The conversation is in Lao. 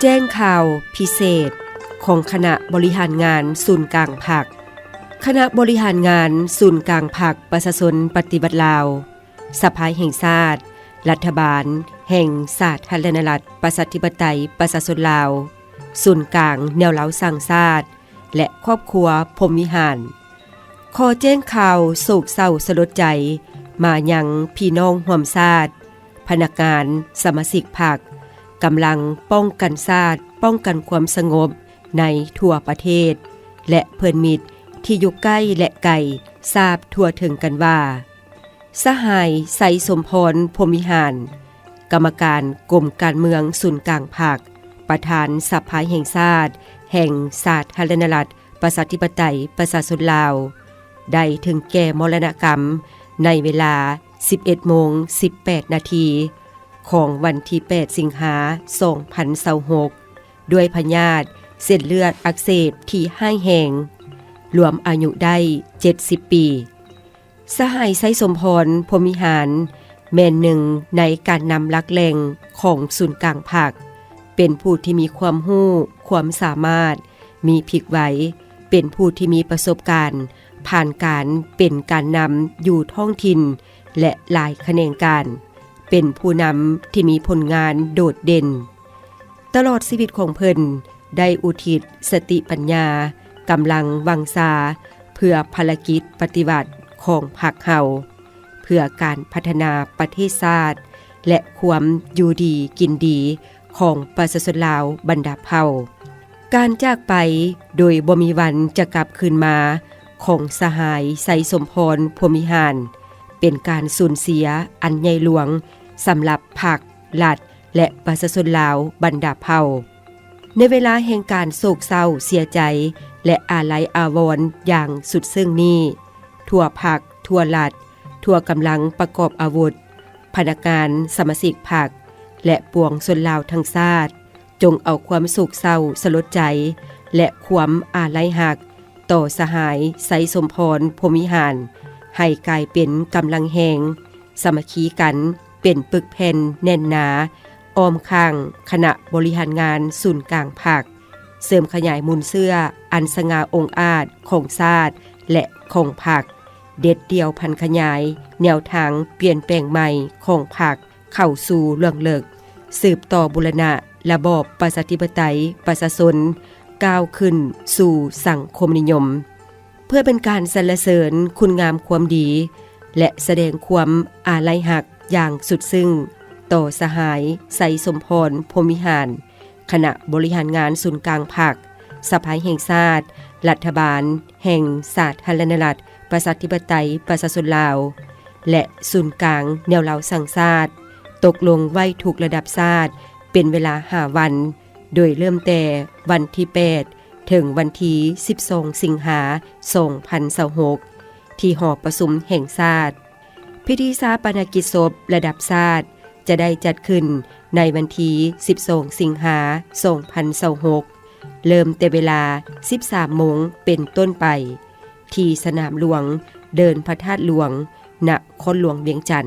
ແຈ້ງຂ່າວພິເສດຂອງຄະນະບໍລິຫານງານສູນກາງພັກ. ຄະນະບໍລິຫານງານສູນກາງພັກປະຊາຊົນປະຕິວັດລາວ, ສະພາແຫ່ງຊາດ, ລັດຖະບານແຫ່ງສາທາລະນະລັດ ປະຊາທິປະໄຕ ປະຊາຊົນລາວ, ສູນກາງແນວລາວສ້າງຊາດ ແລະ ຄອບຄົວພົມວິຫານ ຂໍແຈ້ງຂ່າວໂສກເສົ້າສະຫຼົດໃຈມາຍັງພີ່ນ້ອງຮ່ວມຊາດ, ພະນັກງານ, ສະມາຊິກພັກ, ກຳລັງປ້ອງກັນຊາດ, ປ້ອງກັນຄວາມສະຫງົບໃນທົ່ວປະເທດ ແລະ ເພື່ອນມິດທີ່ຢູ່ໃກ້ ແລະ ໄກ ຊາບທົ່ວເຖິງກັນວ່າ ສະຫາຍ ໄຊສົມພອນ ພົມວິຫານ, ກຳມະການກົມການເມືອງສູນກາງພັກ, ປະທານສະພາແຫ່ງຊາດແຫ່ງສາທາລະນະລັດ ປະຊາທິປະໄຕ ປະຊາຊົນລາວ ໄດ້ເຖິງແກ່ມໍລະນະກຳໃນເວລາສິບເອັດໂມງສິບແປດນາທີ ຂອງວັນທີແປດ ສິງຫາ ສອງພັນຊາວຫົກ ດ້ວຍພະຍາດເສັ້ນເລືອດອັກເສບທີ່ຮ້າຍແຮງ, ລວມອາຍຸໄດ້ເຈັດສິບປີ. ສະຫາຍ ໄຊສົມພອນ ພົມວິຫານ ແມ່ນໜຶ່ງໃນການນຳຫຼັກແຫຼ່ງຂອງສູນກາງພັກ, ເປັນຜູ້ທີ່ມີຄວາມຮູ້, ຄວາມສາມາດ, ມີພລິກໄວ, ເປັນຜູ້ທີ່ມີປະສົບການຜ່ານການເປັນການນຳຢູ່ທ້ອງຖິ່ນ ແລະ ຫຼາຍຂະແໜງການ, ເປັນຜູ້ນຳທີ່ມີຜົນງານໂດດເດັ່ນ. ຕະຫຼອດຊີວິດຂອງເພິ່ນໄດ້ອຸທິດສະຕິປັນຍາ, ກຳລັງວັງຊາ ເພື່ອພາລະກິດປະຕິວັດຂອງພັກເຮົາ, ເພື່ອການພັດທະນາປະເທດຊາດ ແລະ ຄວາມຢູ່ດີກິນດີຂອງປະຊາຊົນລາວບັນດາເຜົ່າ. ການຈາກໄປໂດຍບໍ່ມີວັນຈະກັບຄືນມາຂອງສະຫາຍ ໄຊສົມພອນ ພົມວິຫານ ເປັນການສູນເສຍອັນໃຫຍ່ຫຼວງສຳລັບພັກ, ລັດ ແລະ ປະຊາຊົນລາວບັນດາເຜົ່າ. ໃນເວລາແຫ່ງການໂສກເສົ້າເສຍໃຈ ແລະ ອາໄລອາວອນຢ່າງສຸດເຊິ່ງນີ້, ທົ່ວພັກ, ທົ່ວລັດ, ທົ່ວກຳລັງປະກອບອາວຸດ, ພະນັກງານ, ສະມາຊິກພັກ ແລະ ປວງຊົນລາວທັງຊາດ, ຈົ່ງເອົາຄວາມໂສກເສົ້າສະຫຼົດໃຈ ແລະ ຄວາມອາໄລຮັກຕໍ່ສະຫາຍ ໄຊສົມພອນ ພົມວິຫານ ໃຫ້ກາຍເປັນກຳລັງແຮງ, ສາມັກຄີກັນເປັນປຶກແຜ່ນແໜ້ນໜາ ອ້ອມຂ້າງຄະນະບໍລິຫານງານສູນກາງພັກ, ເສີມຂະຫຍາຍມູນເຊື້ອອັນສະຫງ່າອົງອາດຂອງຊາດ ແລະ ຂອງພັກ, ເດັດດ່ຽວຜັນຂະຫຍາຍແນວທາງປ່ຽນແປງໃໝ່ຂອງພັກເຂົ້າສູ່ລວງເລິກ, ສືບຕໍ່ບູລະນະລະບອບປະຊາທິປະໄຕປະຊາຊົນ ກ້າວຂຶ້ນສູ່ສັງຄົມນິຍົມ. ເພື່ອເປັນການສັນລະເສີນຄຸນງາມຄວາມດີ ແລະ ສະແດງຄວາມອາໄລຮັກຢ່າງສຸດຊຶ້ງຕໍ່ສະຫາຍ ໄຊສົມພອນ ພົມວິຫານ, ຄະນະບໍລິຫານງານສູນກາງພັກ, ສະພາແຫ່ງຊາດ, ລັດຖະບານແຫ່ງສາທາລະນະລັດ ປະຊາທິປະໄຕ ປະຊາຊົນລາວ ແລະ ສູນກາງແນວລາວສ້າງຊາດ ຕົກລົງໄວ້ທຸກລະດັບຊາດເປັນເວລາຫ້າວັນ, ໂດຍເລີ່ມແຕ່ວັນທີແປດ ເຖິງວັນທີສິບສອງ ສິງຫາ ສອງພັນຊາວຫົກ ທີ່ຫໍປະຊຸມແຫ່ງຊາດ. ພິທີຊາປະນະກິດສົບລະດັບຊາດຈະໄດ້ຈັດຂຶ້ນໃນວັນທີສິບສອງ ສິງຫາ ສອງພັນຊາວຫົກ ເລີ່ມແຕ່ເວລາສິບສາມໂມງເປັນຕົ້ນໄປ ທີ່ສະໜາມຫຼວງເດີ່ນພະທາດຫຼວງ ນະຄອນຫຼວງວຽງຈັນ.